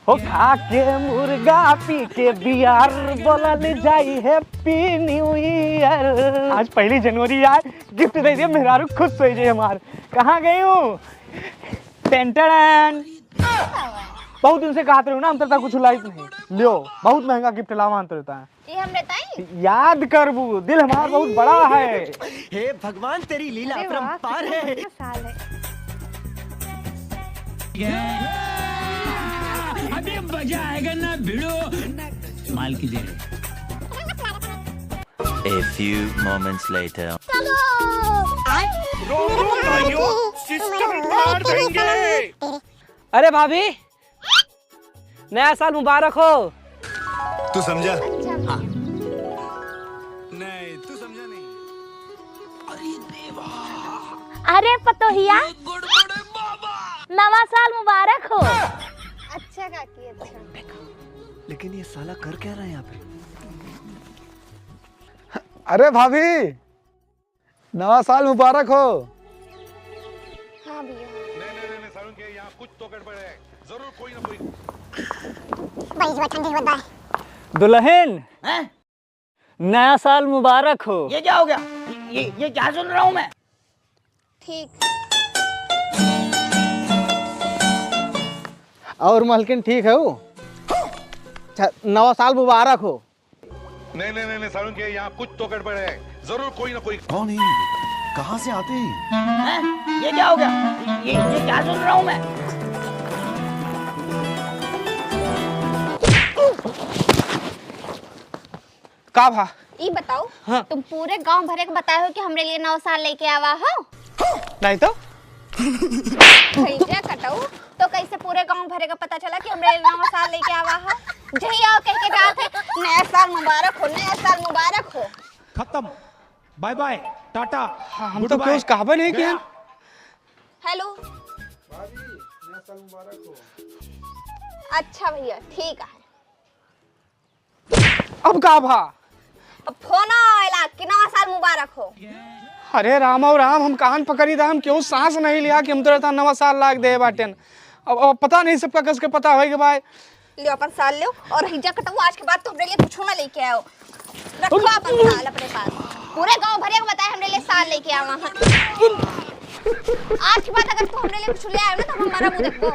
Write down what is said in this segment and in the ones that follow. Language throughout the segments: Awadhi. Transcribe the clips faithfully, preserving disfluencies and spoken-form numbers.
हो खा के मुर्गा, पी के बियर, बोलल जाई Happy New Year। आज पहली जनवरी आए, gift दे दिया, मेहरारू खुश हो जाए हमार। कहाँ गई हूँ? टेंटन। बहुत दिन से कहत रहू ना, हम तरता कुछ लाइत नहीं। लियो, बहुत महंगा gift लावा हम तरता। ये हम रहता ही। याद करबू, दिल हमार बहुत बड़ा है। हे भगवान, तेरी लीला अरे वाह, अपरंपार कितना है। अच्छा साल है। अभी मजा आएगा ना भिड़ो। माल की जय। A few moments later. रो, रो, भाइयों, system फाड़ देंगे। अरे भाभी, नया साल मुबारक हो। तू समझा? अच्छा। हाँ। नहीं, तू समझा नहीं। अरे देवा। अरे पतोहिया, ये गड़बड़ है बाबा। नवा साल मुबारक हो। अच्छा काकी, अच्छा। लेकिन ये साला कर क्या रहा है यहाँ पे? अरे भाभी, नवा साल मुबारक हो। हाँ भैया। नहीं, नहीं, नहीं, नहीं, सारुण के यहाँ कुछ तो गड़बड़ है। जरूर कोई ना कोई। भाई, इस बार ठंडी बहुत है। दुल्हन, हैं? नया साल मुबारक हो। ये क्या हो गया? ये, ये क्या सुन रहा हूँ मैं? ठीक। और मलकिन ठीक है वो? अच्छा, नवा साल मुबारक हो। नहीं, नहीं, नहीं, नहीं, सारुण के यहाँ कुछ तो गड़बड़ है। जरूर कोई ना कोई। कौन है ये? कहाँ से आते हैं? हैं? ये क्या हो गया? ये, ये क्या सुन रहा हूँ मैं? का भा? ई बताओ, हाँ। तुम पूरे गांव भरे के बताए हो कि हमरे लिए नवा साल लेके आवा हो? नहीं तो। भैया कटऊ, तो कैसे पूरे गांव भरे का पता चला कि हमरे लिए नवा साल लेके आवा हो? जही आओ कह के जात है, "नया साल मुबारक हो, नया साल मुबारक हो।" खत्म, bye bye, टाटा, हाँ, हम तो goodbye। कुछ कहबे नहीं किया। गया। हेलो। भाभी, नया साल मुबारक हो। अच्छा भैया, ठीक है। अब का भा? अब फोन आवेला कि नवा साल मुबारक हो। अरे राम और राम, हम कान पकड़ी था, हम क्यों सांस नहीं लिया कि हम तो रहता नवा साल लाग दे बाटेन। अब, अब पता नहीं सबका कस के पता होएगा भाई। लियो अपन साल लियो और हिजा कटऊ, आज के बाद तो हमरे लिए कुछ ना लेके आओ। रखो अपन साल अपने पास। पूरे गांव भरे को बताए हमरे लिए साल लेके आवा है। आज के बाद अगर तू हमरे लिए कुछ ले आयो ना तो हम हमारा मुंह देखबो।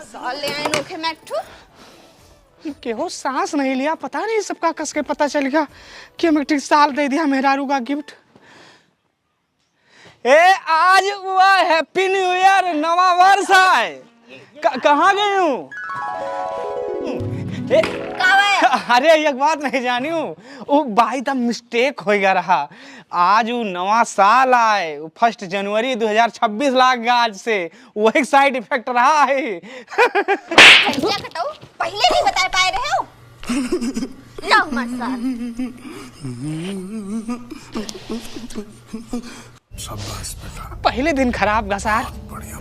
साल ले आए नोखे में एक ठो। केहू सांस नहीं लिया, पता नहीं सबका कस के पता चल गया कि हम एक ठे साल दे दिया मेहरारू का gift। ए, आज हुआ Happy New Year, नवा वर्ष आए। क-, कहाँ गई हूँ? ए, का बे? अरे, एक बात नहीं जानी हूँ, वो by the mistake हो गया रहा। आज वो नवा साल आए, वो first जनवरी दो हजार छब्बीस लाग गया आज से, वही side effect रहा है। भैया कटऊ, पहले नहीं बता पाए रहे हो? लो हमारे साथ। शाबाश बेटा। पहले दिन खराब गा सार। बढ़िया।